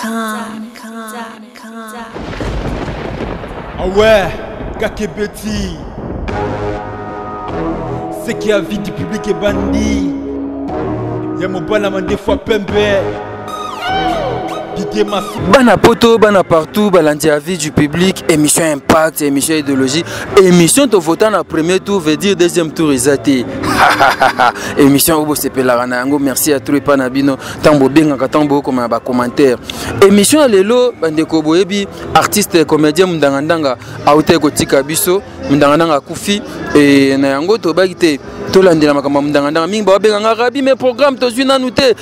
Com. Ah ouais, Kakebeti. Ce qui a vie du public est bandit. Ya mobala mandefu pembe. Didier Massi. Bana poto, bana partout, balandi avis du public, émission impact, émission idéologie, émission to votant na premier tour veut dire deuxième tour eza te. Émission oyo bosepelaka na yango, merci à tous epa na bino ntango bobengaka, ntango bokoma na bacommentaire. Émission ya lelo bandeko boyebi artiste comédien Mundangandanga autaki kotika biso, Mundangandanga akufi e na yango tobaki te tolandela makambo ya Mundangandanga mingi babenganga rabi mais programme tozwi nanu te,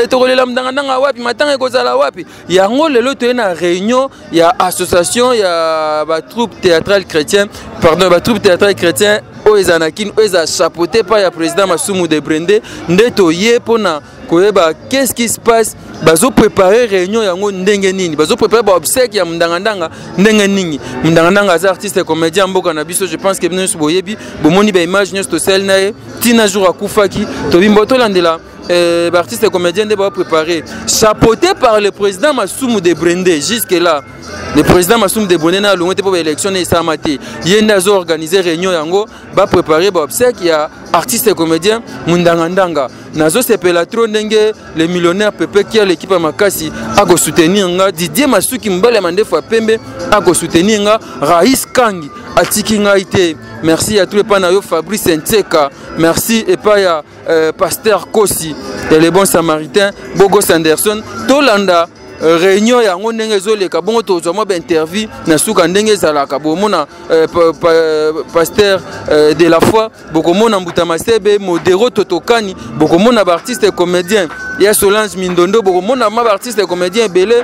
tokolela Mundangandanga wapi, matanga ekozala wapi. Yango lelo toye na réunion ya association ya ba troupe théâtrale chrétien, pardon, ba troupe théâtrale chrétien oyo ezala na Kin, oyo ezala chapeauté par ya président Masumu de Brende, nde toye mpona koyeba qu'est-ce qui se passe, bazo préparer réunion yango ndenge nini, bazo préparer ba obsèque ya Mundangandanga ndenge nini. Mundangandanga aza artiste comédien mboka na biso, je pense que bino nyonso boyebi, bomoni ba image nyonso tosali na ye tina jour akufaki. Tobimbo tolandela ba artiste comédien nde ba préparer, chapeauté par le président Masumu de Brende. Jusque là le président Masumu de Brende na alongo te mpo ba élection na esalama te, ye nde azo organiser réunion yango, ba préparer ba obsèque ya artiste comédien Mundangandanga. Nazosepela trop ndenge le millionnaire Pepe Kiel, l'équipe ya makasi, akosoutenir nga. Didier Masuki, mobali ya mandefu ya pembe, akosoutenir nga. Rais Kangi atiki ngai te, merci à tous epai na yo. Fabrice Ntseka, merci epai ya pasteur Kosi ya le bon samaritain, Bogos Anderson. Tolanda réunion yango ndenge ezoleka, bongo tozwa mwa bainterview na suka ndenge ezalaka. Bomona pasteur de la foi, bokomona Mbuta Masebe, Modero Totokani, bokomona baartiste comédien ya Solange Mindondo, bokomona ma baartiste comédien ebele,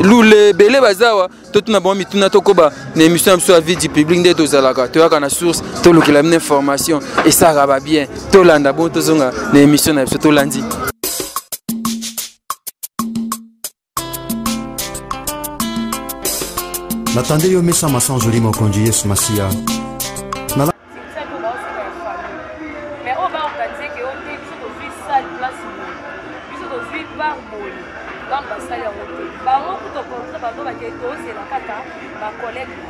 lule ebele bazawa. Totuna bango mituna, tokoba na émission ya biso ya vie du public. Nde tozalaka, toyaka na source, tolukela bino information esalaka ba bien. Tolanda bongo, tozonga na émission na biso, tolandi. Natande yo mesa masanzoli mokonzi Yesu Masiya. Mais oyo baorganize ke oyo te, biso tozwi salle place boye, biso tozwi bar boye, ntango basali yango te, bango kuta contrat bango bakei, tozela kaka bacollègue.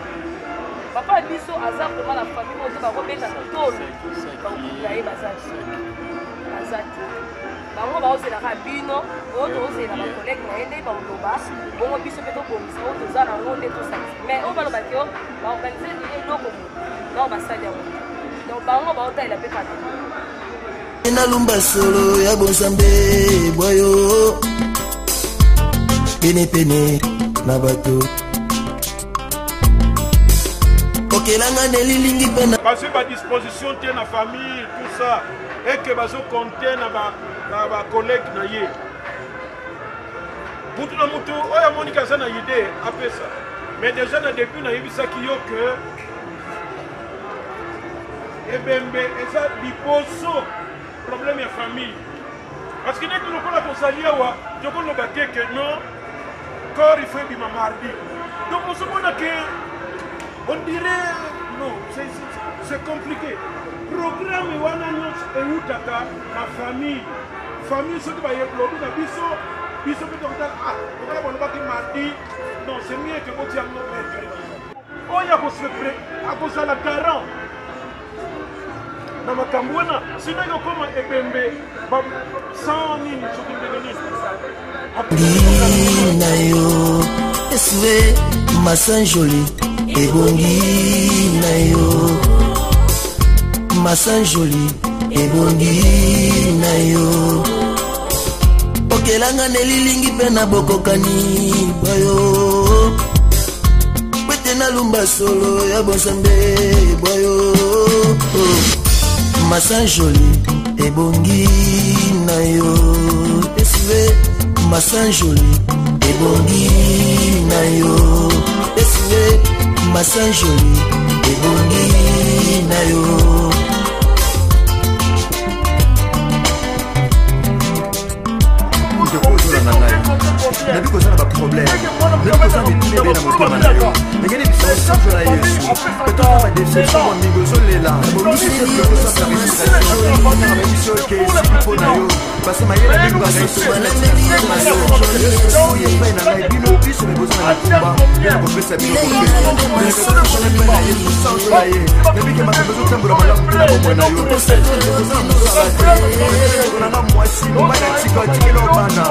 Papa biso aza vraiment na famille oyo te, bakobeta tolo bakokuta ye, baza te, baza te. Bango baozelaka bino oyo, tozela bacollègue na ye nde bakoloba bongo, biso mpe tobongisa oyo toza nango nde tosalisa. Mais oyo balobaki oyo baorganize eloko boye, nao basali yango, donc bango baotalela mpe kaka. Nalumba solo ya bonzambe bwayo penepene na bato okelanga na elilingi mpe na Bazwi badisposition te na famille, tout ça, eke bazocompter na bacollègue na ye. Mutu na mutu oyo amoniki aza na idée apesa. Mais déjà na début nayebisaki yo ke ebembe eza liboso problème ya famille, parce que neti lokola tozali awa, tokoloba te ke non, corps il faut ebima mardi. Donc ozomona ke on dirait non, c'est compliqué. Programme wana nyonso eutaka na famille. Famille soki bayelobi na biso, biso mpe tokotala, ah, lokola balobaki mardi, non, c'est mieux ke botia yango mercredi. Oyo akozala garant na makambo wana, sino ekokoma ebembe sans nini, soki ndenge nini. Na yo esue masanjoli ebongi na yo, masanjoli ebongi na yo, okelanga na elilingi mpe na bokokani bwayo, pete nalumba solo ya bonzambe bwayo, masanjoli ebongi na yo, esue masanjoli ebongi na yo, esue masanjoli ebongi na yo. Ndeko ozolanda ngai, nayebi koza na baproblème, nayebi koza mituna ebele na motema na yo, ndenge nini biso na Yesu. Peut-être ba déception mwa mingi ozolela bongisi te biloko ezosala biso ke esili mpo na yo basi mayele alingaka oyo epai na ngai bino biso me boza na mikumba mpe na kopesa bino bokeepai na yesu sanzola ye nabike makambo ezotambola malamu te na bomoi na yo oza na mosala te nanga mwasi mobali atika atikela bana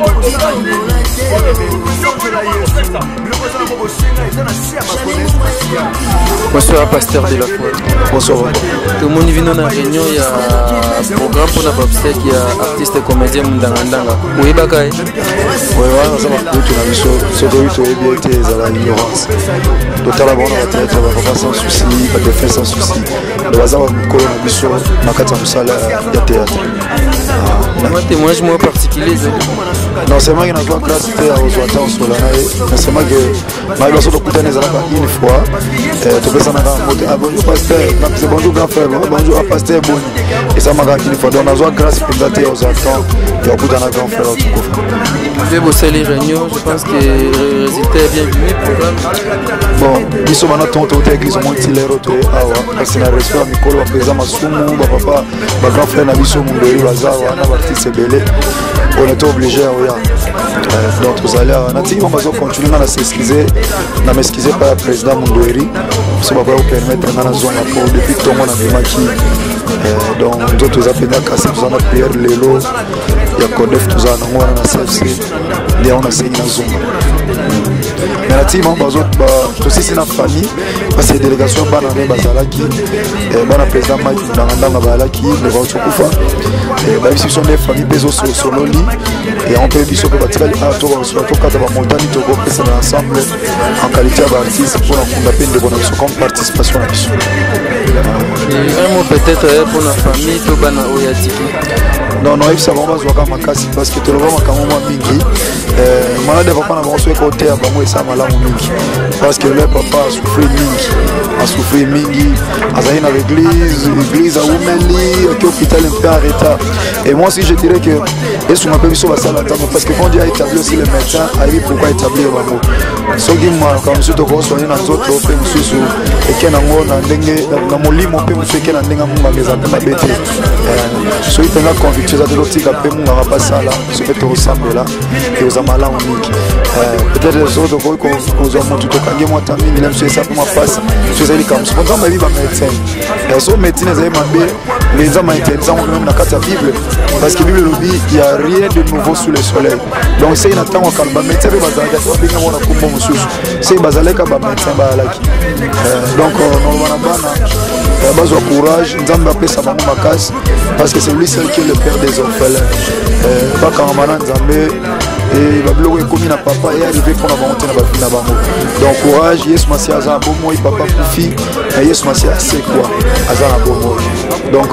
okosala nini sanzola yesu biloko eza nango bosenga eza na se ya makolo yesu masiya. Bonsoir pasteur de la foi. Bonsoir. Tomoni bino na réunion ya programme mpona baobsèque ya artiste comédien Mundangandanga. Oyebaka ye? Oyo wana aza bakulutu na biso, soki oyi toyebi ye te ezala ignorance. Totala bango na batraître, bapapa sans souci, badefin sans souci. Baza bamikolo na biso na kati ya mosala ya théâtre. Mwa témoignage moko particulier ezali? Non seulement ke nazwa grâce te ya kozwa temps osola na ye, mais seulement ke nayebi biso tokutani ezalaka une fois, topesanaka mbote, ah bonjour pasteur, napesa bonjour grand frère, bonjour ah pasteur boni, esalamaka une fois. Donc nazwa grâce mpenza te ya kozwa temps ya kokutana grand frère otukufa. Mpe bosali réunion, je pense que résultat est bien venu programme. Bon, biso bana ntongo touta église, omoi ti lero toye awa kasi na respect ya mikolo, baprésident Masumu, bapapa, bagrand frère na biso Mundori baza awa na baartiste ebele, on était obligé ya oya. Donc tozali awa, natiki bango bazocontinue, nga na s'excuse, na m'excuse pa ya président Mundweri so bakoya kopermettre nga nazonga po depuis ntongo nabimaki. Donc nzoto eza mpenza kasi toza na prière lelo ya codef, tozala nango wana na CFC, nde yango nasengi nazonga. Mais natiki bango tosisi na famille parce que délégation bana nde bazalaki, bana président Mike Ndangandanga bazalaki, ndeko auti kokufa. Bayebisi biso nde famille mpe ezosololi yango, mpe biso mpe batikali awa tokata bamotani, tokopesa na ensemble en qualité ya baartiste mpona kunda mpe ndeko na biso comme participation na biso. Un mot peut-être mpona famille to bana oyo atiki? Non, nayebisa bango bazwaka makasi parce que toloba makambo mwa mingi. Malade ya papa na bango, soki koteya bango esa malamu mingi parce que le papa asouffrir mingi, asouffrir mingi, azali na l'église, église awumeli, aki hôpital mpe en retard. Et moi aussi je dirais que esunga mpe biso basala ntango parce que quand Dieu a établi aussi le médecin, ayebi pourquoi établir bango. Soki makambo mosusu tokosoigne na nzoto, mpe mosusu eke nango na ndenge na molimo, mpe mosusu eke na ndenge ya monganga, eza mpe mabe te. Soki mpenza conviction eza te, totika mpe monganga basala biso mpe tokosambela, ekozala malamu mingi. Peut-être soki tokoki kozwa motu, tokangi mwa ta mingi na biso, esa mpe mwa mpasi so ezali likambo mosusu. Nzambe ayebi bamédecin, so médecine ezali mabe, mais Nzambe ainterdisa yango même na kati ya Bible parce que Bible elobi ya rien de nouveau sous le soleil. Donc sei na ntango ya kala bamédecin mpe bazalaki, ata babengi yango na kombo mosusu, sei bazalaki bamédecin bayalaki. Donc noloba na bana bazwa courage, Nzambe apesa bango makasi parce que c'est lui seul qui est le père des orphelins. Bakangama na Nzambe e babiloko ekomi na papa e arrive mpona bango te na bavi na bango. Donc courage, Yesu Masiya aza na bomoi. Papa kufi, mais Yesu Masiya asekwa, aza na bomoi. Donc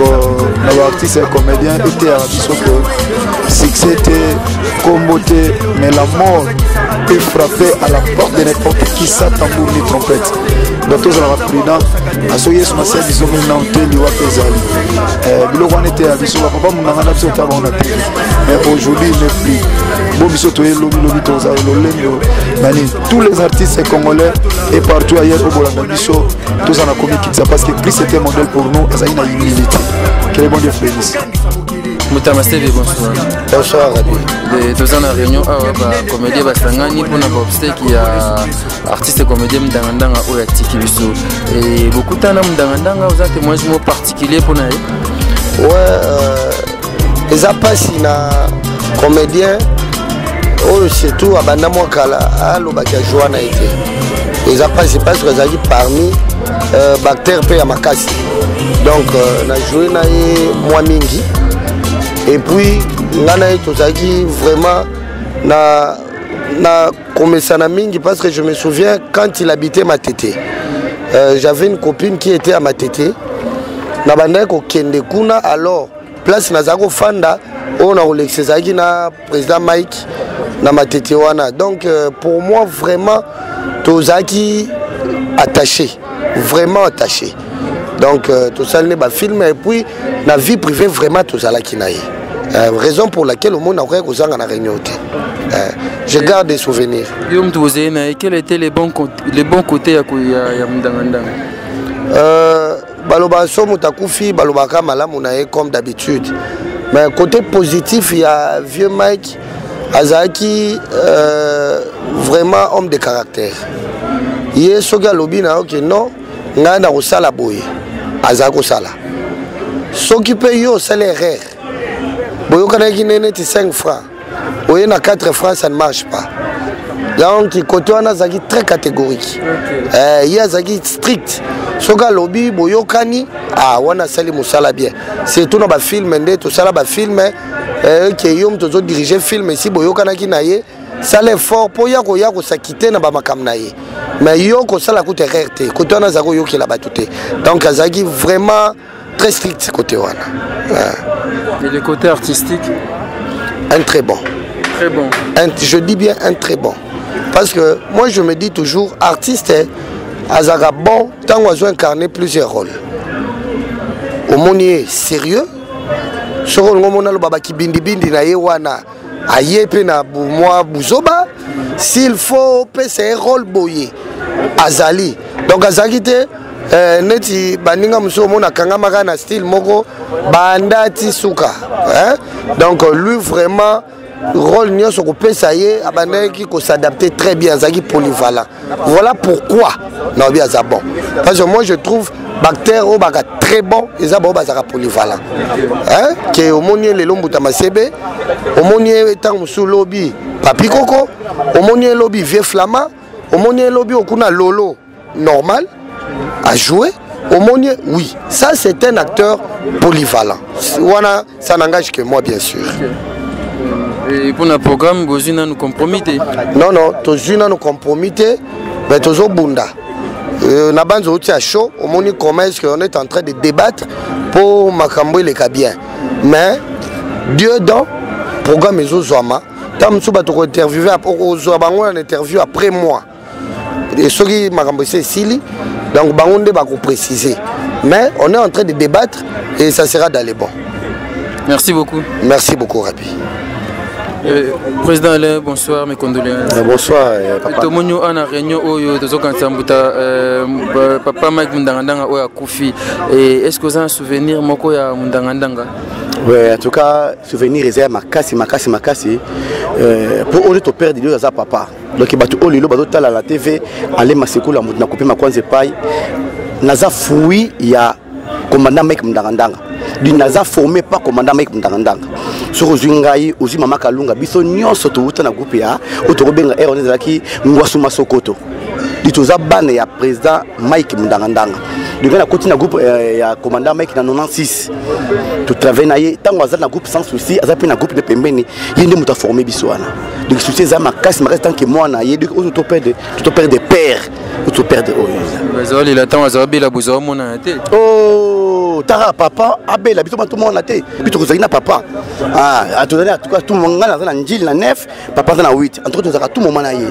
na baartiste ya comédien, eteyaka biso que succès te, kombo te, mais la mort peut frapper à la porte de n'importe qui sans tambour ni trompette. Donc tozalaka prudent. Soki Yesu Masiya bizongeli nano te, liwa mpe ezali. Biloko wana eteya biso. Bapapa monanga na biso, ota bango na tv, mais aujourd'hui il n'est plus bo biso toye lobi lobi tozala lolendo nani. Tous les artistes congolais et partout ailleurs oyo bolanda biso, toza na komikitisa parce que Christ était modèle pour nous, azali na humilité. Que le bon Dieu bénisse. Mutama Steve, bonsoir. Bonsoir, Rabi. Toza na réunion awa, bacomédien basangani mpona baobsèque ya artiste comédien Mundangandanga oyo atiki biso. Bokutana Mundangandanga, oza témoignage moko particulier mpona ye? Ouais, eza mpasi na comédien oyo, surtout abanda mwa kala, alobaki ajoa na ye te. Eza mpasi parce que azalaki parmi baacteur mpe ya makasi. Donc na joue na ye mwa mingi et puis ngai na ye tozalaki vraiment na komesana mingi parce que je me souviens quand il habitait Matete, j'avais une copine qui était à Matete, na bandaki kokende kuna. Alors place nazalaki kofanda oyo na kolekisa ezalaki na président Mike na Matete wana. Donc pour moi vraiment tozalaki attaché, vraiment attaché. Donc tosali ne bafilm et puis na vie privée vraiment tozalaki na ye. Raison pour laquelle omoni nakoki kozanga na réunion te. Je garde des souvenirs. Yo mutu ozali na ye, quel était les bons, les bons côtés ya, ya, ya Mundangandanga? Balobaka so moto akufi, balobaka malamu na ye comme d'habitude, mais côté positif ya vieux Mike, azalaki vraiment homme de caractère. Ye soki alobi na yo ke non, ngai na kosala boye, azalaki kosala. Soki mpe yo osali erreur, boyokanaki ne neti 5 francs, oye na 4 francs, ça ne marche pas. Donc côté wana azalaki très catégorique. Ye azalaki strict. Soki alobi boyokani, ah, wana asali mosala bien, surtout na bafilme nde tosala bafilme, ke yo moto ozodirige film, esi boyokanaki na ye, sala effort mpo ya koya kosaki te na bamakambo na ye, mais yo kosala kuta erreur te. Côté wana azalaki koyokela bato te, donc azalaki vraiment très strict côté wana. Et le côté artistique? Un très bon. Très bon. Je dis bien un très bon, parce que moi je me dis toujours, artiste azalaka bon ntango azo incarner plusieurs rôles. Omoni ye sérieux, soki olingo omona aloba bakibindibindi na ye wana, aye mpe na mwa buzoba. S'il faut opesa ye rôle boye, azali. Donc azalaki te neti baninga mosusu, omona akangamaka na style moko banda ti suka, hein? Donc lui vraiment, rôle nyonso kopesa ye, abandaki kos'adapter très bien, azalaki polyvalent. Voilà pourquoi naobi aza bon, parce que moi je trouve baacteur oyo baka très bon eza bao bazalaka polyvalent, hein? Ke omoni ye lelo Mbuta Masebe, omoni ye ntango mosusu lobi Papi Koko, omoni ye lobi Vieux Flama, omoni ye lobi okuna Lolo normal à jouer, omoni. Oui, ça c'est un acteur polyvalent wana, ça n'engage que moi, bien sûr. Et pour le programme, bozwi nanu compromis te? Non, tozwi nanu compromis te, mais tozobunda. Na banzi outi ya chaud, omoni comment est-ce qu'on est en train de débattre pour makambo eleka bien, mais Dieu don programme ezozwama. Ntango mosusu bato kointerviewe, okozwa bango na interview après moi. Et soki makambo esi esili, donc bango nde bakopréciser, mais on est en train de débattre et ça sera dans les bons. Merci beaucoup. Merci beaucoup, Rabi. Président Alain, bonsoir, mes condoléances. Bonsoir, papa. Tomoni ana réunion oyo tozokanisa mbuta papa Mike Mundangandanga oyo akufi. Et est-ce que vous avez un souvenir moko ya Mundangandanga? Ouais, en tout cas, souvenir eza makasi makasi makasi. Pour oyo toperdre lelo, aza papa. Donc bato oyo lelo bazotala na TV, alema sekula moto na kopema kwanza epai naza fruit ya commandant Mike Mundangandanga. Du naza formé par commandant Mike Mundangandanga. Soki ozwi ngai, ozwi mama Kalunga, biso nyonso towuta na groupe ya oyo tokobenga ere wana ezalaki Ngwasuma Sokoto. Di toza bana ya président Mike Mundangandanga. Donc ngai nakoti na groupe ya commandant Mike na 96, totravaille na ye ntango aza na groupe Sans Souci, aza mpe na groupe nde pembeni. Ye nde moto aforme biso wana. Donc souci eza makasi makasi tant que mwana ye. Donc oyo toperdre, toperdre père, oyo toperdre oyo eza Bazolela ntango azobela, bozomonana te. Oh, tara papa abela, biso bato tomona te. Biso tozalaki na papa. Ah, tozali en tout cas tout moment. Ngai naza na Njili na 9, papa aza na 8. En tout cas tozalaka tout moment na ye.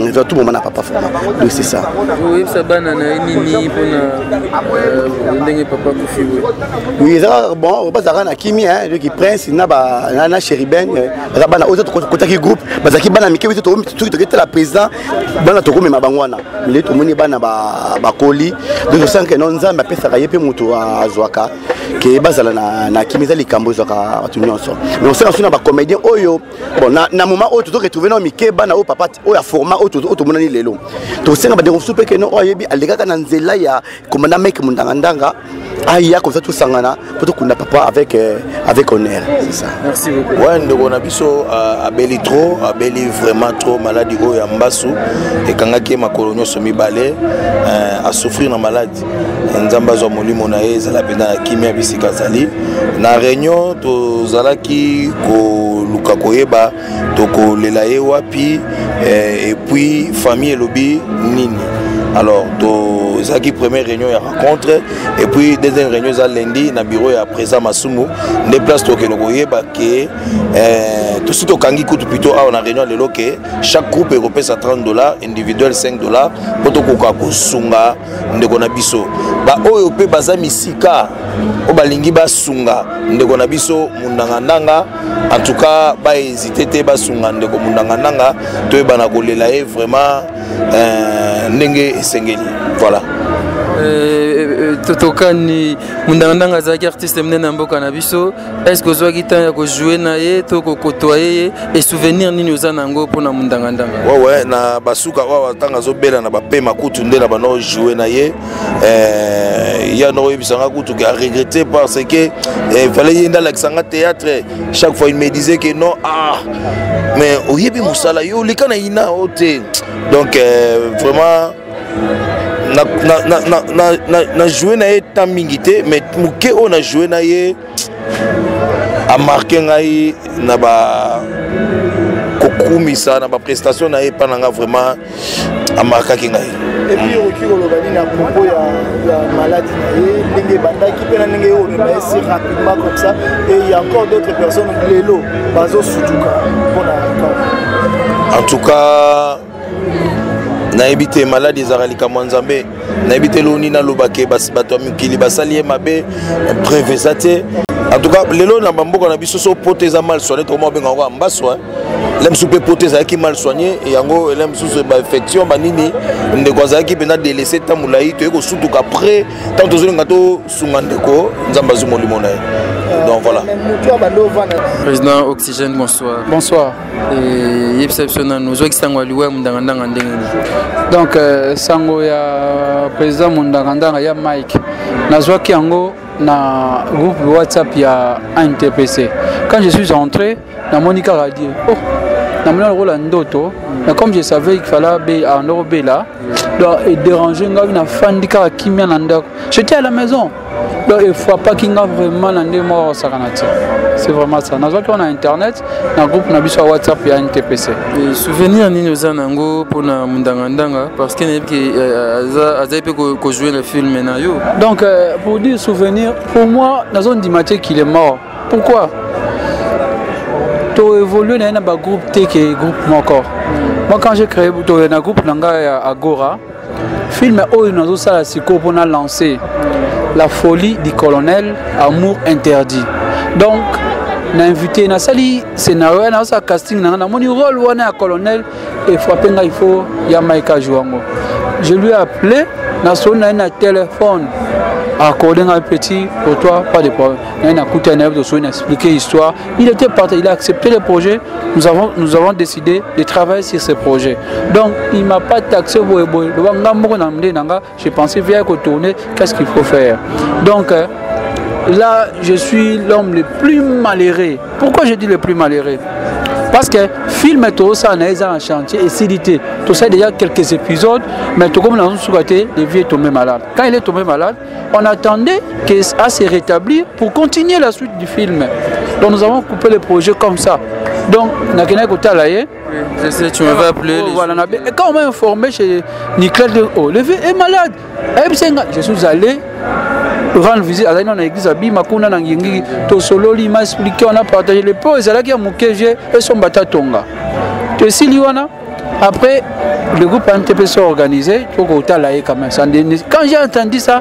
Tozalaka tout moment na papa vraiment. Donc c'est ça. Oyebisa bana na ye nini mpona ndenge papa akufi boye? Oui, eza bon, bazalaka na kimi, hein, donc Prince na ba na Chériben, baza bana oyo tokotaki groupe, bazalaki bana mike. Biso soki toketela président, bana tokomema bango wana. Mile tomoni bana bakoli. Donc osanke no Nzambe apesaka ye mpe moto azwaka ke bazala na kimi. Eza likambo ezwaka bato nyonso, mais osala so na bacomédien oyo. Bon, na moment oyo tozo retrouve na mike bana oyo papa oyo aforma, oyo tomonani lelo, tosenga bandeko mosusu mpe keno oyo ayebi alekaka na nzela ya commandant Mike Mundangandanga aya, comme ça tosangana mpo tokunda papa avec honneur, c'est ça. Merci beaucoup. Ouais, ndeko na biso abeli trop, abeli vraiment trop. Maladi oyo ya mbasu ekangaki ye makolo nyonso mibale, asouffrir na maladi. Nzambe azwa molimo na ye, ezala mpenza na kimia bisika azali. Na réunion tozalaki koluka koyeba tokolela ye wapi, et puis famille elobi nini. Alors tozalaki première réunion ya rencontre, et puis deuxième réunion eza lundi na bureau ya président Masumu, nde place tokende koyeba ke eh, tosi tokangi kutu plutôt awa na réunion lelo ke chaque groupe ekopesa 30 dollars, individuel 5 dollars, mpo tokoka kosunga ndeko na biso. Baoyo mpe baza misika oyo balingi basunga ndeko na biso Mundangandanga, en tout cas bahésite te, basunga ndeko Mundangandanga, toyebana kolela ye vraiment ndenge esengeli. Voilà. Totokani, Mundangandanga azalaki artiste monene ya mboka na biso. Est ce que ozwaki temps ya kojouer na ye to kokotoye ye? E souvenir nini oza na yango mpona Mundangandanga? Wewe na basuka wawa, ntango azobela na bapema kutu nde na bano joue na ye. Ya no oyebisanga kutu ke aregrette parce que fallait ye nde alakisanga théâtre. Chaque fois il me disait que non, ah, mais oyebi mosala yo oleka na ina o te. Donc vraiment na, na, na, na, na, na, na joue na ye temps mingi te, mais moke oyo na joue na ye amarquer ngai na ba kokumisa na baprestation na ye epa na nga, vraiment amarquaki ngai. Et puis okoki koloba nini à propos ya maladie na ye, ndenge ebandaki mpe na ndenge omema ye si rapidement comme ça? Et il y a encore d'autres personnes lelo bazosutuka mpona? En tout cas nayebi te, maladi ezalaka likambo ya Nzambe. Nayebi te loni nalobake bato ya mikili basali ye mabe, preuve eza te. En tout cas lelo na bamboka na biso, so poto eza mal soigné, tokoma obenga yango ya mbaso. Ele mosusu mpe poto ezalaki mal soigné, yango ele mosusu bainfection banini. Ndeko azalaki mpenza délaissé ta molai, toyei kosutuka après. Ntango tozolinga tosunga ndeko, Nzambe azwi molimo na ye. Donc voilà. Président Oxygène, bonsoir. Bonsoir. Yebisa biso nanu, ozwaki sango ya liwa ya Mundangandanga ndenge nini? Donc sango ya président Mundangandanga ya Mike, nazwaki yango na groupe WhatsApp ya NTPC. Quand je suis entré, namoni kaka die, oh, namoni lokola ndoto. Mais comme je savais qu'il fallait ando kobela, donc edérange ngai, nafandi kaka kimia na ndako. J'étais à la maison, donc efrappaki nga vraiment na ndenge moko akosakana te. C'est vraiment ça, nazwaki wana na internet, na groupe na biso ya WhatsApp ya NTPC. Souvenir nini oza nango mpona Mundangandanga? Parce que nayebi ke azali mpe kojouer na film na yo. Donc pour dire souvenir, pour moi nazondima te qu'il est mort. Pourquoi? Toévolue na ye na bagroupe te ke groupe moko. Moi, quand j'ai créé, toye na groupe na ngai ya Agora, film oyo nazosala sikoyo mpona lancer, La folie du colonel, amour interdit. Donc na invité, nasali scénario ya nazosala casting na ngai, namoni rôle wana ya colonel efrappe ngai, il faut ya Mike ajoue yango. Je lui ai appelé, nasoli na ye na téléphone, accordé ngai: petit, pour toi pas de problème. Naye nakutani na ye, tosoli, na expliqué histoire, il était parti, il a accepté le projet. Nous avons décidé de travailler sur ce projet. Donc il m'a pas taxé boye boye, loba nga moko na nde na nga. Je pensais via kotourner, qu'est-ce qu'il faut faire. Donc là je suis l'homme le plus malheureux. Pourquoi je dis le plus malheureux? Parce que film tosala na eza en chantier, esili te. Tosala déjà quelques épisodes, mais tokomi na suka te. Le vieux est tombé malade. Quand il est tombé malade, on attendait à se rétablir pour continuer la suite du film. Donc nous avons coupé le projet comme ça. Donc nakendaki kotala ye. Je sais, tu m'avais appelé. Oh, voilà, et quand on m'a informé chez Nicolas de, oh, le vieux est malade, je suis allé rendre visite. Azali na église abima kuna na Ngingi, tosololi, m'a expliqué, on a partagé le po ezalaki ya moke, je esomba ta tonga, tosili wana. Après, le groupe MTP s'est organisé pour kotala ye quand même. Quand j'ai entendu ça,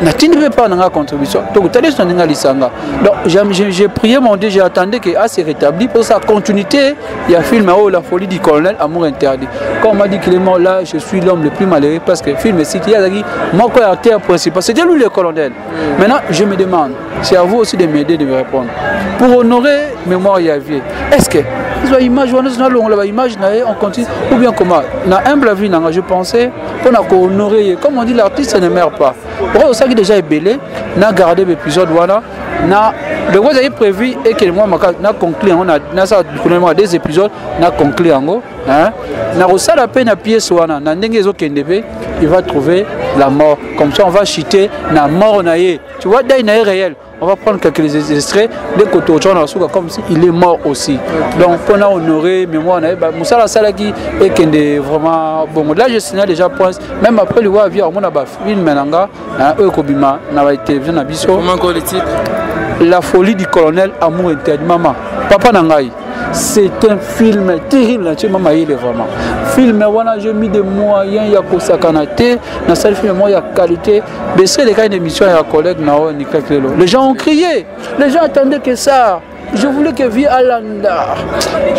natindi mpe mpa na nga contribution, tokotali so na ndenge alisanga. Donc j'ai prié mon Dieu, j'ai attendu que a se rétabli pour sa continuité ya film oyo, La folie du colonel, amour interdit. Quand on m'a dit qu'il est mort, là je suis l'homme le plus malheureux, parce que film esiki, ye azalaki moko ya acteur principal, c'était lui le colonel. Maintenant je me demande, c'est à vous aussi de m'aider, de me répondre, pour honorer mémoire ya vieux, est-ce que ezwa image wana, nalongola baimage na ye, on continue, ou bien comment? Na humble avis nanga, je pensais mpona kohonorer ye, comme on dit, l'artiste ne meurt pas. Oyo osalaki déjà ebele, na garder baépisode wana na le ezali prévu ekele mwa maka na conclure yango, nasala mwa deux épisodes, na conclure yango na kosala mpe na pièce wana na ndenge ezokende mpe. Il va trouver la mort comme ça, on va chuter na mort na ye, tu vois, deuil na ye réel. On va prendre quelques extraits de koto na suka comme si il est mort aussi. Donc on a honoré mémoire na ba musala asalaki ekende vraiment bon. Là je signale déjà Prince même après le wa via omona ba film nanga oyo kobima na ba télévision na biso. Comment encore le titre? La folie du colonel Amour interdit maman. Papa na ngai. C'est un film terrible, tu maman il est vraiment. Film wana j'ai mis des moyens ya kosakana te, na sali film moko ya qualité. Besser les cas une émission ya collègue na Nicolas Clelo. Les gens ont crié, les gens attendaient que ça. Je voulais que vie alanda.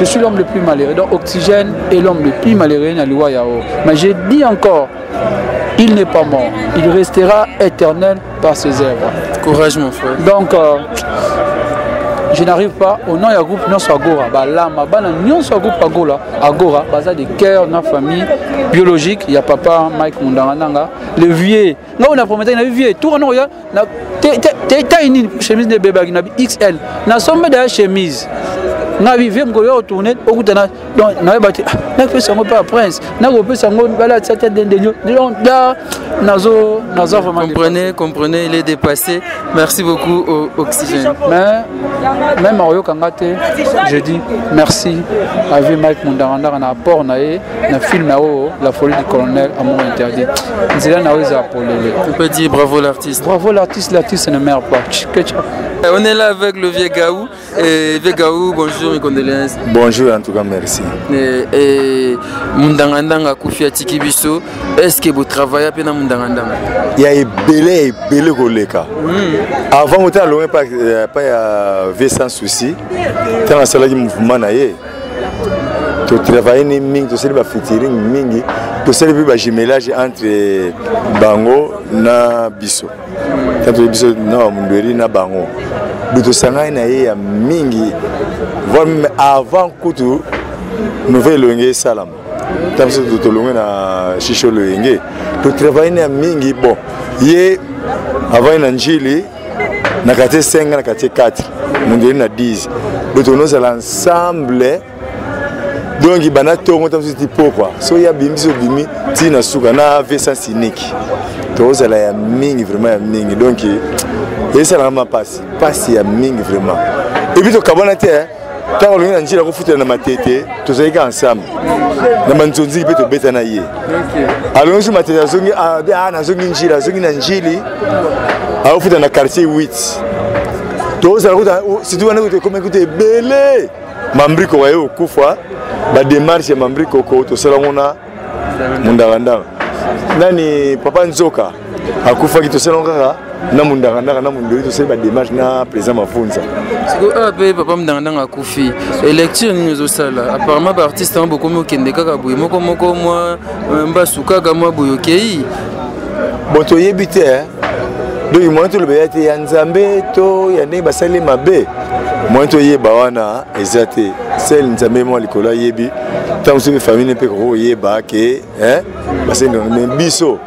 Je suis l'homme le plus malheureux. Donc Oxygène est l'homme le plus malheureux na liwa yao. Mais j'ai dit encore, il n'est pas mort. Il restera éternel par ses œuvres. Courage mon frère. Donc je n'arrive pas au nom ya groupe nyonso Agora, balama bana nyonso ya groupe Agora, Agora baza de cœur na famille biologique ya papa Mike Mundangananga, le vieux. Nga on a prometté na vieux tout non ya na te taille nini chemise ne bebaki na XL. Na sombe de chemise. Nga bi vieux mkolo yo tourner okutana donc na ba te na pesa ngo pa prince na ko pesa ngo bala tata dende nyo donc là nazo nazo vraiment comprenez comprenez il est dépassé. Merci beaucoup au Oxygène. Mais même oyoka nga te, je dis merci à vieux Mike Mundarandara na apport na ye na film na oyo La folie du colonel Amour interdit. Nzela na oyo eza polele. On peut dire bravo l'artiste. Bravo l'artiste, l'artiste ne meurt pas. On est là avec le vieux Gaou. Et vieux Gaou, bonjour, mes condoléances. Bonjour, en tout cas, merci. Et Mundangandanga akufi atiki biso, est-ce que vous travaillez pe na Mundangandanga? Il y a ebele, ebele koleka. Avant, on était loin pas, pas ya vie sans souci. Tant asalaki mouvement na ye. To travailler ni mingi, to sali ba featuring mingi, to sali pe ba jumelage entre bango na biso. Tanto biso na ba mundweri na bango. Donc tosangani na ye ya mingi, voire même avant kutu nouvelle elongi esalama. Tango biso tolongwe na Shisho Loyenge, to travailler na mingi. Bon, ye avant na Njili na quartier 5 na quartier 4, mundweri na 10. Donc tozala ensemble. Donc bana tongo tango ti pokwa. So ya bimi so bimi ti na suka na vesa cynique. Tozala ya mingi vraiment ya mingi. Donc esalaka ma pasi, pasi ya mingi vraiment. Et puis tokabwana te, hein. Ntango olongi na nzela kofutela na matete, tozalaki ensemble. Na manzonzi mpe tobeta na ye. Alongi so matete azongi, ah, ah, nazongi njili, azongi na njili. Akofuta na quartier 8. Tozala kuta, surtout wana kuta ekomi kuta ebele. Mambriko waye okufa, ba démarche ya Mambriko ko tosala ngo na Mundangandanga. Nani papa Nzoka akufaki tosala ngo kaka na Mundangandanga na Mundoli, tosali ba démarche na président Mafunza. Sikoyo awa pe papa Mundangandanga akufi, lecture nini ozosala? Apparemment ba artiste yango bokomi okende kaka boye moko moko, mwa mbasu kaka mwa boye okei. Bon, toyebi te, hein. Donc moyen toloba ya te ya Nzambe to ya ndenge basali mabe, moyen toyeba wana eza te. Sel Nzambe mwa likolo ayebi, ntango mosusu mpe famille mpe koko koyeba ke, hein, basali ndenge, mais biso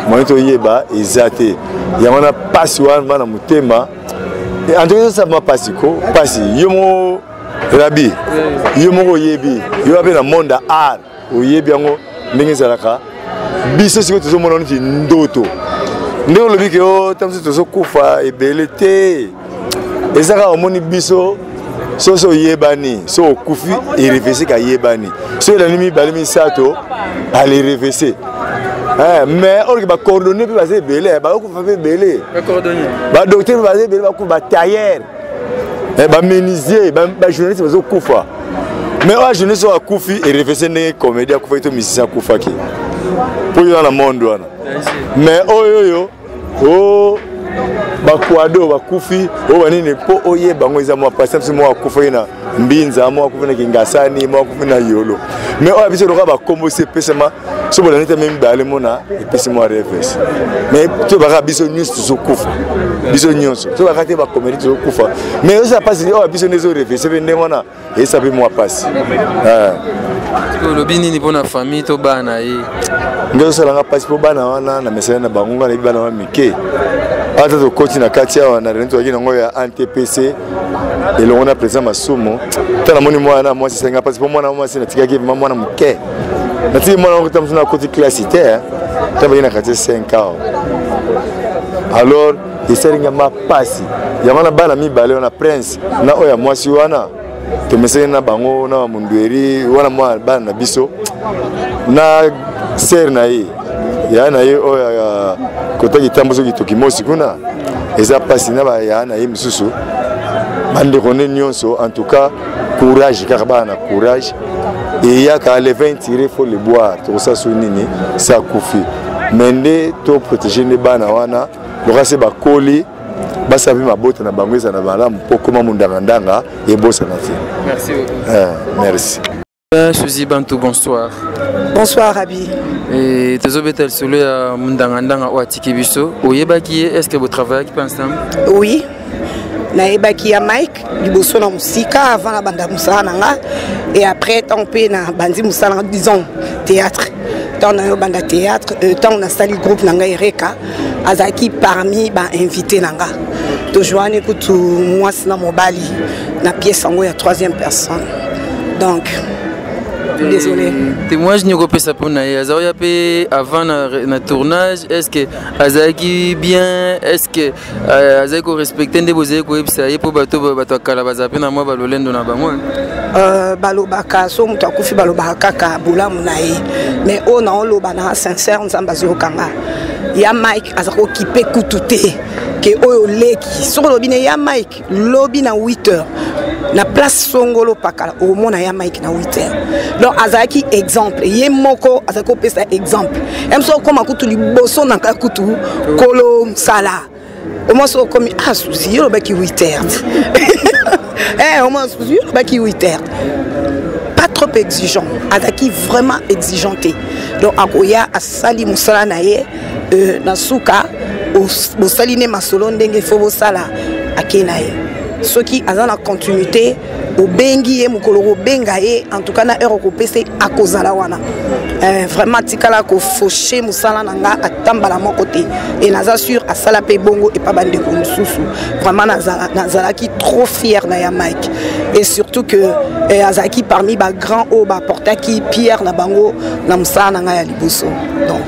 moyen toyeba eza te. Yango wana pasi wana na motema. En tout cas, ezosala mwa pasi ko, pasi. Yo moko Rabi, yo moko oyebi, yo mpe na monde ya art oyebi yango ndenge ezalaka. Biso sikoyo tozomona neti ndoto, ndenge olobi ke o ntango mosusu tozokufa ebele te, eza kaka omoni biso soki so oyebani, so okufi erevese kayebani, so elandi mibale misato alerevese. Mais or ke ba coordonnées mpe baza ebele, bakokufa mpe ebele, ba docteur mpe baza ebele, bakufa, ba tailleur, ba menuisier, ba journaliste bazokufa. Mais oyo journaliste oyo akufi erevese ndenge comédie akufaki to musicien akufaki mpo yo na monde wana. Mais oyo oyo o bakwado bakufi oyo banini mpo oyeba yango eza mwa pasi. Biso moko akufaki na Mbinza, moko akufi na Kingasani, moko akufi na Yolo. Mais oyo biso lokola bakombo esi epesama, so bolandi te me mibale mona epesi mwa reves. Mais tobaka biso nyonso tozokufa, biso nyonso tobaka te bakomedi tozokufa. Mais eza pasi oyo biso nde ezorevese mpe ndenge wana eza mpe mwa pasi. Olobi nini mpona famille to bana ye? Nde osalanga mpasi mpo bana wana na mesana na bango, nga nayebi bana wana mike. Ata tokoti na kati awa na réunion tozalaki nango ya ANTPC elongo na président Masumu, ta namoni mwana mwasi esalinga mpasi mpo mwana mwasi natikaki vraiment mwana moke, natiki mwana moko ta mosusu nakoti classe te, ta baki na quartier 5 awa. Alors Esali nga mapasi. Yango wana bana mibale wana, Prince na oyo ya mwasi wana, tomesani na bango na bamundueri wana, mwa bana na biso na sere na ye, yaya na ye oyo ya kota kitambo, soki tokimosi kuna, eza mpasi na bayaya na ye mosusu, bandeko nde nyonso. En tout cas, courage kaka bana na courage eyaka. Le vin tiré, faut le boire. Tokosala so nini? Se akufi, mais nde toprotege nde bana wana loka se bakoli, basala mpe mabota na bango ezala na malamu, mpo koma mondangandanga ebosana te. Merci beaucoup. Merci. Suzy Bantou, bonsoir. Bonsoir, Rabi. Et tozobeta lisolo ya Mundangandanga oyo atiki biso. Oyebaki ye? Est ce que botravaillaki mpe ensemble? Oui, nayebaki ya Mike liboso na mosika, avant na banda mosala na nga, et après ntango mpe na bandi mosala na, disons, théâtre, ntango nayo banda théâtre, ntango nasali groupe na ngai Ereka, azalaki parmi bainvité na nga. Tozwani kutu mwasi na mobali na pièce yango ya troisième personne, donc désolé. Témoignage nini okopesa mpo na ye? Aza oya mpe avant na tournage, est ce que azalaki bien? Est ce que azalaki korespecte nde bozali koyebisa ye? Mpo bato ya kala bazala mpe na mwa balolendo na bango, hein. Balobaka so moto akufi, balobaka kaka bolamu na ye, mais oyo naoloba na sincère, Nzambe azokanga ya Mike aza kokipe kutu te ke oyo leki. Soki olobi ne ya Mike lobi na 8 heures na place songolo pakala, okomona ya Mike na 8 heures. Donc azalaki exemple, ye moko azalaki kopesa exemple. Ye mosu okóma kutu liboso na ngai, kutu kolo mosala omwa soki okomi, ah, Susi, yo olobaki 8 heures. Omwa Susi, yo olobaki 8 heures. Pas trop exigeant, azalaki vraiment exigeant te. Donc akoya, asali mosala na ye, na suka bosali ne masolo ndenge fo bosala, ake na ye. Soki aza na continuité, obengi ye mokolo kobenga ye, en tout cas na heure okopesa ye, akozala wana. Vraiment atikala kofauche mosala na nga ata mbala moko te, e naza sûr asala mpe bongo epa bandeko mosusu. Vraiment nazalaki trop fier na ya Mike, et surtout que azalaki parmi bagrand oyo baportaki pierre na bango na mosala na ngai ya liboso. Donc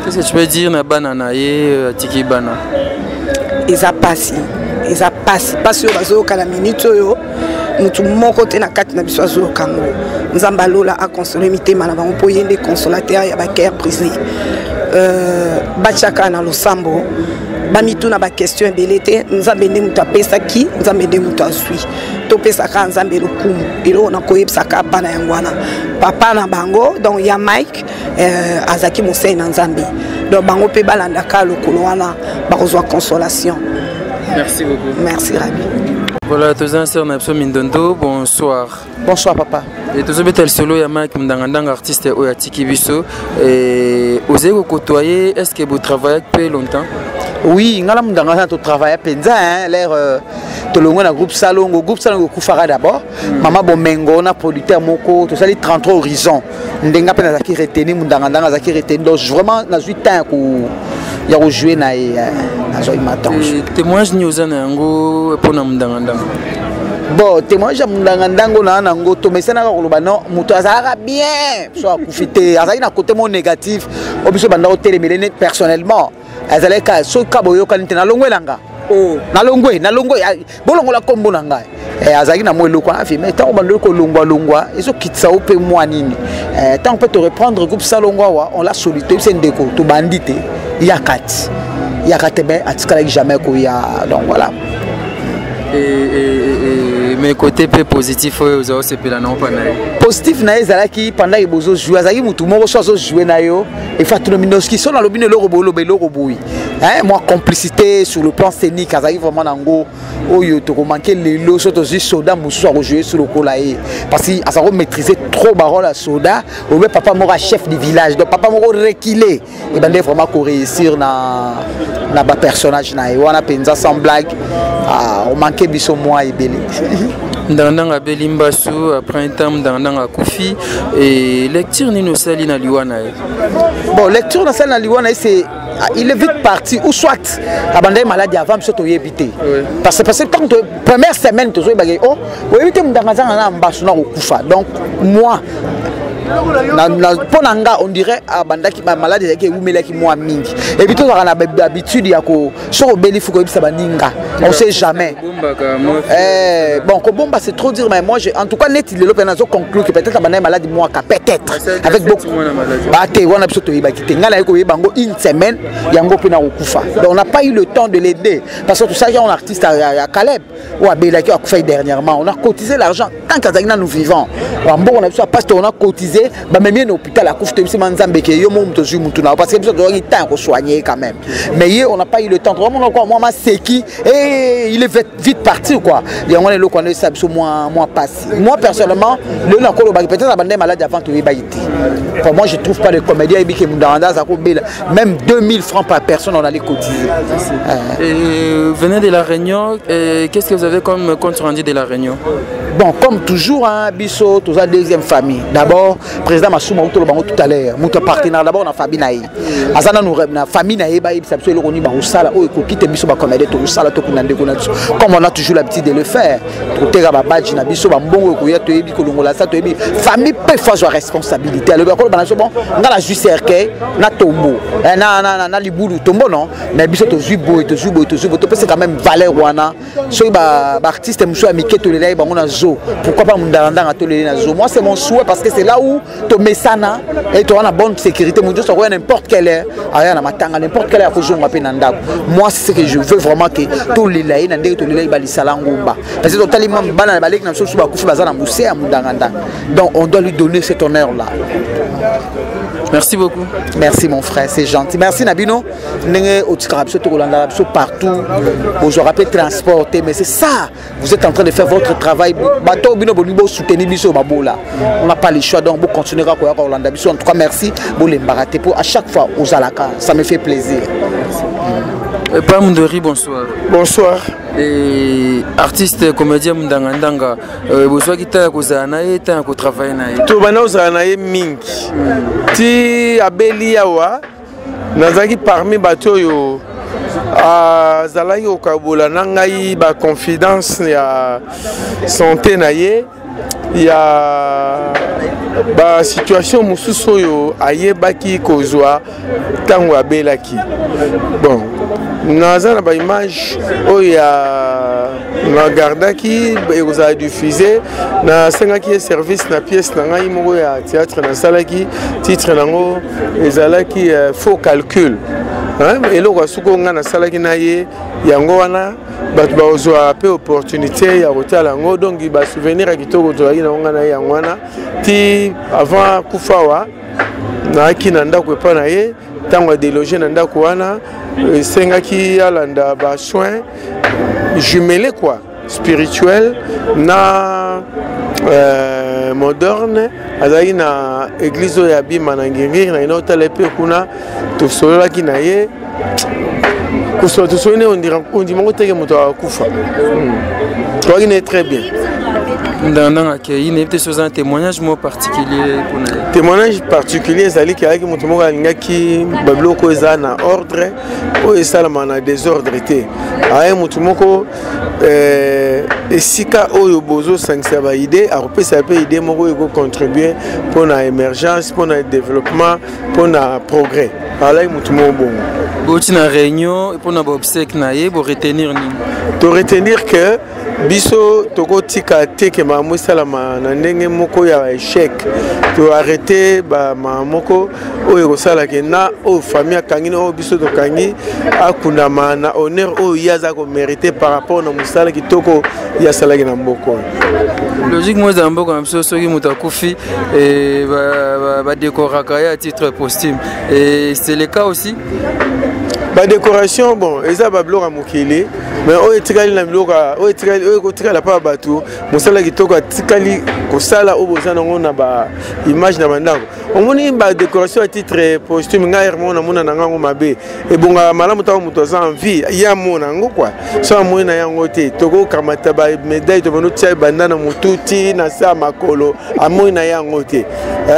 Qu'est-ce que tu peux dire na bana na ye atiki bana? Eza pasi, eza pasi, pasi oyo bazoyoka na minute oyo, motu moko te na kati na biso azoyoka yango. Nzambe alola akonsole mitema na bango, mpo ye nde consolateur ya bacœur brisé. Batiaka na losambo, bamituna baquestion ebele te. Nzambe nde moto apesaki, Nzambe nde moto azwi. Topesaka Nzambe lokumu. Eloko nakoyebisaka bana yango wana, papa na bango, donc ya Mike, azalaki mosali na Nzambe, donc bango mpe balandaka lokolo wana, bakozwa consolation. Merci beaucoup. Merci, Rabi. Voilà, toza sœur na biso Mindondo, bonsoir. Bonsoir, papa. Et tozobeta lisolo ya Mike Mundangandanga, artiste oyo atiki biso. Et ozali kokotoye, est ce que botravaillaki mpe longtemps? Oui, nga na Mundanga totravailla mpenza, hein, l'air tolongwe na groupe Salongo. Groupe Salongo ekufaka d'abord. Mama Bomengo na producteur moko, tosali 33 Horizon. Ndenge mpe nazalaki retenu, Mundangandanga azalaki retenu, donc vraiment nazwi temps ya kojouer na ye, nazwaki ma temps. Témoignage nini oza na yango mpona Mundangandanga? Bon, témoignage ya Mundangandanga na nango, tomesanaka koloba non, moto azalaka bien so akufi te, azalaki na côté mo négatif oyo biso banda kotelemele ne personnellement. Azalaki kaka soki ka boyokani te, nalongwelanga, nalongwe, nalongwe, bolongola nkombo na ngai. Azalaki na mwa eloko wana, mais ntango bandoli kolongwalongwa, ezokitisa yo mpe mwa nini. Ntango mpe toreprendre groupe Salongo awa, on l'a sollicité biso, ndeko, tobandi te, yaka ti, yaka te, mais atikalaki jamais koya. Donc voilà. Mais côté mpe positif oyo oza osepela nango mpa na ye? Positif na ye ezalaki pendant ke bozojoue, azalaki motu moko so azojoue na yo, efa tunomi noski so nalobi no eloko boye, oloba eloko boye, hein, mwa complicité sur le plan scénique azalaki vraiment nango oyo tokomanke lelo. So tozwi soda mosusu akojoue so lokola ye, parce que aza komaîtrise trop barole ya soda obe papa moko ya chef du village, donc papa moko reculé, ebande vraiment koréussir na bapersonnage na ye wana mpenza. Sans blague, ah, omanke biso mwa ebele. Ndangandanga abeli mbasu, après un temps Ndangandanga akufi. E lecture nini osali na liwa na ye? Bon, lecture nasali na liwa na ye, c'est il est vite parti, ou soit abandaki maladie avant biso toyebi te, parce que ntango première semaine tozoyebaki, oh, oyebi te, Mundanga azanga na mbasu na kokufa. Donc moi Mpo na nga, on dirait abandaki malade, ezalaki ewumelaki mwa mingi. Et puis tozalaka na habitude ya ko, soki obeli, faut koyebisa baninga, on sait jamais. Eh, bon, kobomba, c'est trop dire, mais moi en tout cas, neti lelo mpe nazo conclure que peut-être abandaki malade mwaka, peut-être avec beaucoup bate wana. Biso toyebaki te. Ngai naye koyeba yango une semaine yango mpe na kokufa. Donc on n'a pas eu le temps de l'aider, parce que tosalaki yango na artiste ya Caleb oyo abelaki, oyo akufaki dernièrement. On a cotisé l'argent tant qu'azalaki nanu vivant. Bambongo na biso ya pasteur, on a cotisé, bamemi ye na hôpital, akufi. Toyebisi ma Nzambe ke yo moko moto ozwi mutu na yo, parce que biso tozwaki temps ya kosoigner ye quand même, mais ye, on n'a pas eu le temps. Tokamona kwa mwa maseki et il est vite parti, quoi. Yango wana eloko wana esala biso mwa pasi. Moi personnellement, lelo nakolobaki peut-être abandaki malade avant, toyebaki te. Pour moi, je trouve pas de comédien ayebi ke Mundanda aza kobela. Même 2000 francs par personne, on allait cotiser. Et venez de la réunion, qu'est-ce que vous avez comme compte rendu de la réunion? Bon, comme toujours, hein, biso toza deuxième famille. D'abord, président Masuma utolo bango tout à l'heure, moto partenaire d'abord na famille na ye, aza nanu na famille na ye. Bayebisa biso eloko nini bakosala oyo ekoki te. Biso bacomédien tokosala, tokunda ndeko na biso comme on a toujours l'habitude de le faire. Toteka babadge na biso, bambongo ekoya, toyebi kolongola sa, toyebi famille mpe faut azwa responsabilité. Alobi akoloba na biso: bon, nga nazwi cercueil na tombo, na libulu tombo, non, mais biso tozwi boye, tozwi boye, tozwi boye. Topesa quand même valeur wana. Soki baartiste mosusu ya mike tolela ye bango na zo, pourquoi pas Mundalandanga toleli na zo? Moi, c'est mon souhait, parce que c'est là où tomesana et toza na bonne sécurité. Moto nyonso akoya n'importe quelle heure, aya na matanga n'importe quelle heure, akozonga mpe na ndako. Moi, c'est ce que je veux vraiment, ke tolela ye na ndenge tolela ye balisala ngumba, parce que totali bana na baleki na biso mosusu bakufi, baza na mose ya Mundangandanga. Donc on doit lui donner cet honneur là. Merci beaucoup. Merci mon frère, c'est gentil. Merci na bino ndenge otikaka biso, tokolandaka biso partout, bozwaka mpe transport te, mais c'est ça, vous êtes en train de faire votre travail. Bato bino bolingi bosoutenir biso babola, on n'a pas le choix, donc bocontinue kaka koyaka kolanda biso. En tout cas merci, bolembaka te po à chaque fois ozalaka, ça me fait plaisir. Pam Ndori, bonsoir. Bonsoir. Et artiste comédien Mundanga Ndanga, bozwaki ntango ya kozala na ye, ntango ya kotravaille na ye? Tobanda kozala na ye mingi ti abeli awa. Nazalaki parmi bato oyo azalaki kokabola na ngai baconfidence ya santé na ye, ya basituation mosusu oyo ayebaki kozwa ntango abelaki. Bon, naza na baimage oyo ya nagardaki, ekozala diffuse. Nasengaki ye service na pièce na ngai moko ya théâtre nasalaki, titre nango ezalaki faux calcul. Eloko ya suki oyo ngai nasalaki na ye, yango wana. Bato bakozwa mpe opportunité ya kotala yango. Donc basouvenir ya kitoko tozalaki nango ngai na ye, yango wana. Ti avant kufa awa, nayaki na ndako epai na ye. Ntango adeloge na ndako wana, esengaki alanda basoin jumelé, quoi, spirituel na moderne. Azalaki na église oyo abima na Ngirngiri na ina otala mpe kuna. Tosololaki na ye, kosola tosoli ne ondimango teke moto akufa. Toyaki na ye très bien. Ndanga akei, nayebi te soki oza na témoignage moko particulier mpona ye. Témoignage particulier ezali ke ayaki moto moko alingaki babiloko eza na ordre, oyo esalama na désordre te. Aye moto moko, esika oyo bozosangisa baidée, akopesa mpe idée moko oyo ekocontribue mpona émergence, mpona développement, mpona progrès. Alaki motu moko bongo. Boti na réunion mpona baobsèque na ye, boretenir nini? Toretenir ke biso tokotika te ke makambo esalama na ndenge moko ya échec. Toarrete bamama moko oyo ekosalaka na oyo famille akangi na oyo biso tokangi, akundama na honneur oyo ye aza komérite par rapport na mosala kitoko ye asalaki na mboka oyo. Logique mo ezala mboka na biso, soki moto akufi, badekoraka ye à titre posthume, et c'est le cas aussi. Badécoration, bon, eza babiloko ya mokili, mais oyo etikali na biloko oyo etikali, oyo ekotikala mpa bato, mosala kitoko atikali kosala oyo boza nango na baimage na bandako. Omoni, badécoration ya titre posthume, ngai hermo namona na ngango mabe. Ebongaka malamu ntango moto aza en vie, ye amona yango kua. So amoni na yango te, tokokamata bamédaille, tobanda otia ebanda na motu ti na se ya makolo, amoni na yango te.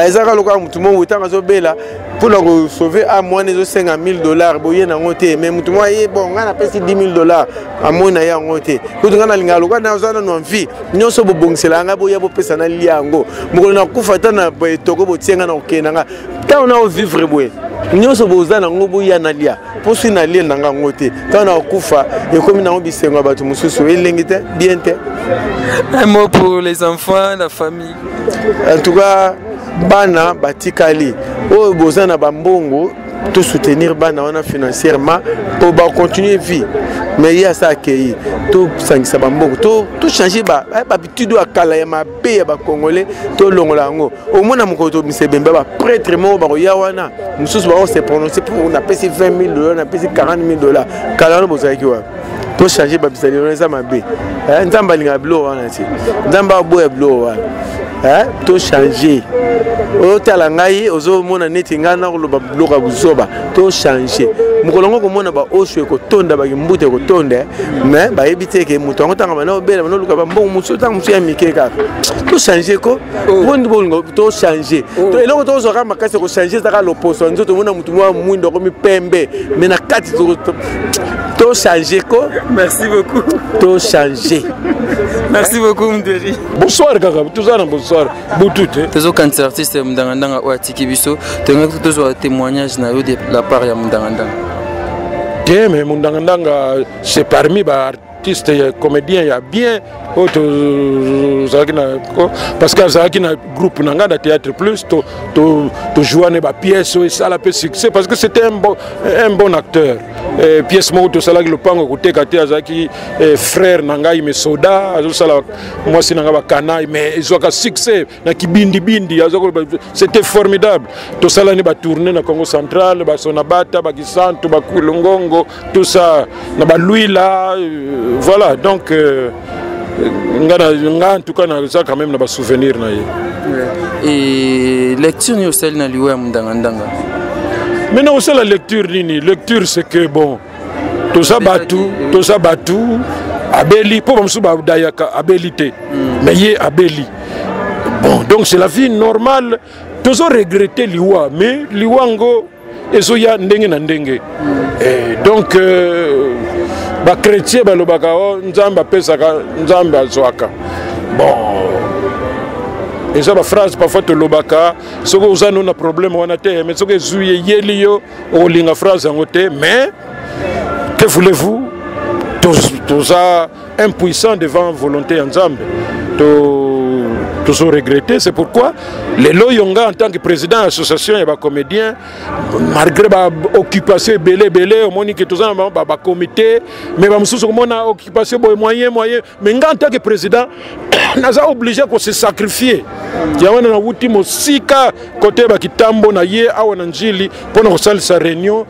Ezaka lokola motu moko ntango azobela. mpona kosauve ame wana ezosenga 1000 dollars boye nango te, mais motu moko aye, bon, ngai napesi 10 000 dollars, amoi na ye yango te. Kutu ngai nalingaka lokola naza nano envie nyonso, bobongisela ngai, boya bopesa nalia yango. Mokolo nakufa, ata na etoko botie ngai na kokende na ngai, ntango na ovivre boye nyonso boza nango, boya nalia, mpo soki nalie na ngai yango te, ntango nakokufa ekomi nango bisengo ya bato mosusu, elengi te, bien te. Un mot pour les enfants, la famille. En tout cas, bana batikali oyo boza na bambongo, tosoutenir bana wana financièrement mpo bacontinue vie. Mais ye asa akei, tosangisa bambongo, tochange bahabitude oyo ya kala ya mabe ya bacongolais, tolongola yango. Omona mokolo tobimisa ebembe, baprêtre moko bakoya wana, mosusu bakose prononce mpo napesi 20 000 dollars, napesi 40 000 dollars. Kala wana bozalaki wapi? Tochange babizali wana, eza mabe. Nzambe alingaka biloko wana te, Nzambe aboya biloko wana. Tochange. Otala ngai, ozomona neti ngai nakoloba biloko ya buzoba. Tochange. Mokolo yango komona baosho ekotonda, bakimbuta ekotonda, mais bayebi te ke moto yango ntango bana obela, bana oluka bambongo mosusu, ntango mosusu ya mike kaka. Tochange ko mpo bolingo, tochange eloko tozwaka makasi ya kochange ezaka loposo ya nzoto. Omona motu mwa mwindo akomi pembe, mais na kati tochange ko. Merci beaucoup. Tochange. Merci beaucoup, Mderi. Bonsoir kaka, toza na bonsoir, butu te. Tozokanisa artiste Mundangandanga oyo atiki biso. Tolingaki tozwa témoignage na yo de la part ya Mundangandanga. Te, mais Mundangandanga, c'est parmi baartiste ya comédien ya bien oyo tozalaki na, parce que azalaki na groupe na ngai na Théâtre Plus. Tojoua ne bapièce oyo esala mpe succès, parce que c'était un bon acteur. Pièce moko tosalaki, Lopango koteka te, azalaki frère na ngai, mais soda azosala mwasi na ngai bakanai, mais ezwaka succès na kibindibindi. C'était formidable. Tosalani batourne na Congo Central, basonabata, bakisantu, bakulungongo, tout ça, na balwila, voilà. Donc nga, nga en tout cas naza quand même na basouvenir na ye. Et lecture nini osali na liwa ya Mundangandanga? Maintenant osala lecture nini? Lecture, c'est que bon, toza bato, toza bato. Abeli mpo bamosusu badayaka abeli te, mais ye abeli. Bon, donc c'est la vie normale. Tozo regretter liwa, mais liwa ngo ezoya ndenge na ndenge. Donc bachrétien balobaka o Nzambe apesaka, Nzambe azwaka. Bon, eza baphrase parfois tolobaka. Soki oza no na problème wana te, mais soki ezwi, eyeli yo, okolinga phrase yango te. Mais que voulez-vous, toza impuissant devant volonté ya Nzambe. Tozo regretter. C'est pourquoi lelo oyo nga en tant que président ya association ya bacomédien, malgré baoccupation ebele ebele, omoni ke toza na bacomité, mais bamosusu komona occupation boye, moyen moyen, mais nga en tant que président naza obligé kose sacrifier. Yango wana nawuti mosika kote bakitambo na ye awa na Njili mpona kosalisa réunion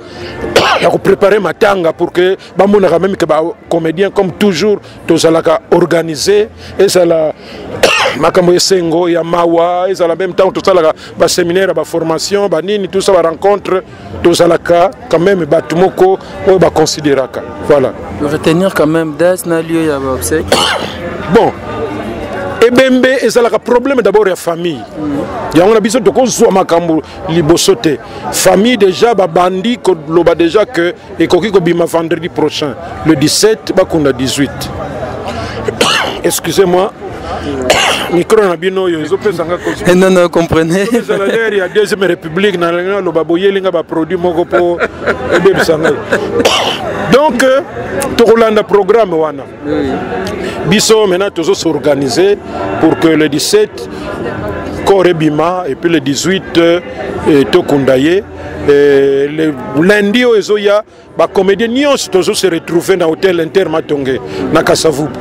ya kopréparer matanga, pour que bamonaka même ke bacomédien, comme toujours, tozalaka organisé. Ezala makambo esengo, ya mawa, ezala même ntango tosalaka baséminaire ya baformation, banini, tout ça, barencontre, tozalaka quand même bato moko oyo baconsidéraka. Voilà. Retenir quand même date na lieu ya baobsèque. Bon, ebembe ezalaka problème d'abord ya famille. Yango na biso tokozwa makambo liboso te. Famille déjà babandi koloba déjà que ekoki kobima vendredi prochain, le 17, bakunda 18. Excusez-moi, micro na bino oyo ezopesanga. Non, non, comprenez. Ezala l'heure ya deuxième république, nalingi naloba boyelinga baproduit moko mpo ebebisa ngai. Donc tokolanda programme wana. Biso maintenant tozo s'organiser pour que le 17 corps ebima et puis le 18 tokunda ye. Le lundi oyo ezoya, bacomédien nyonso tozo se retrouver na hôtel Inter Matonge na Kasavubu.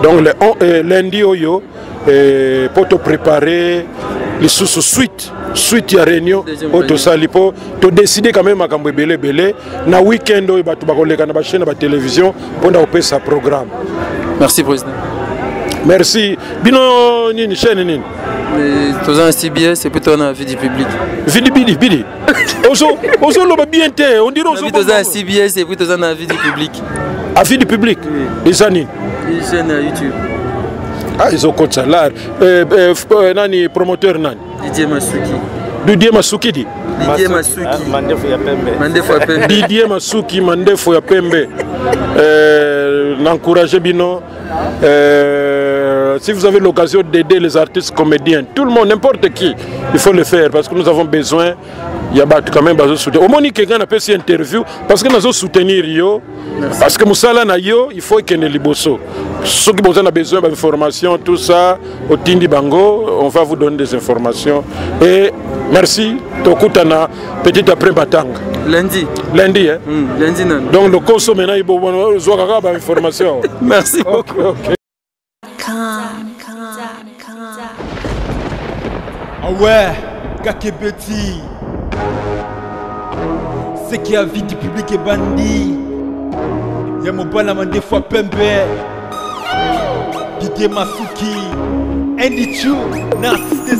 Donc le lundi oyo, mpo topréparer lisusu suite ya réunion oyo tosali, mpo todécide quand même makambo ebele ebele. Na week-end oyo bato bakoleka na bachaîne ya batélévision mpona kopesa programme. Merci, président. Merci bino. Nini, chaîne nini? Toza na CBS et puis toza na Vie du public. Vidi bidi bidi, ozoloba bien te, on dirait. Toza na CBS et puis toza na Vie du public. A Vie du public eza nini? Chaîne ya YouTube. Ah, ezokotisa lar. Nani promoteur, nani? Didier Masuki. Didier Masukidi. Didier Masuki. Ah, mandefu ya pembe. Mandefu ya pembe. Didier Masuki, mandefu ya pembe. Euh, n'encouragez bino. Euh, si vous avez l'occasion d'aider les artistes comédiens, tout le monde, n'importe qui, il faut le faire parce que nous avons besoin. Il y a quand même besoin de soutenir. Au moins, quelqu'un a fait interview parce que nous avons soutenir yo. Parce que mosala na yo, il faut qu'il y ait liboso. Ceux qui ont besoin d'informations, tout ça, au Tindi Bango, on va vous donner des informations. Et merci, Tokutana, petit après Batang. Lundi. Lundi, hein? Mm, lundi, non. Donc le conso maintenant, il faut avoir information. Merci beaucoup. Okay. Ah ouais, Kakebeti. Ce qui a vie du public est bandit. Ya mobala mandefu pembe. Didier Masuki. Andy Chu, na assisté.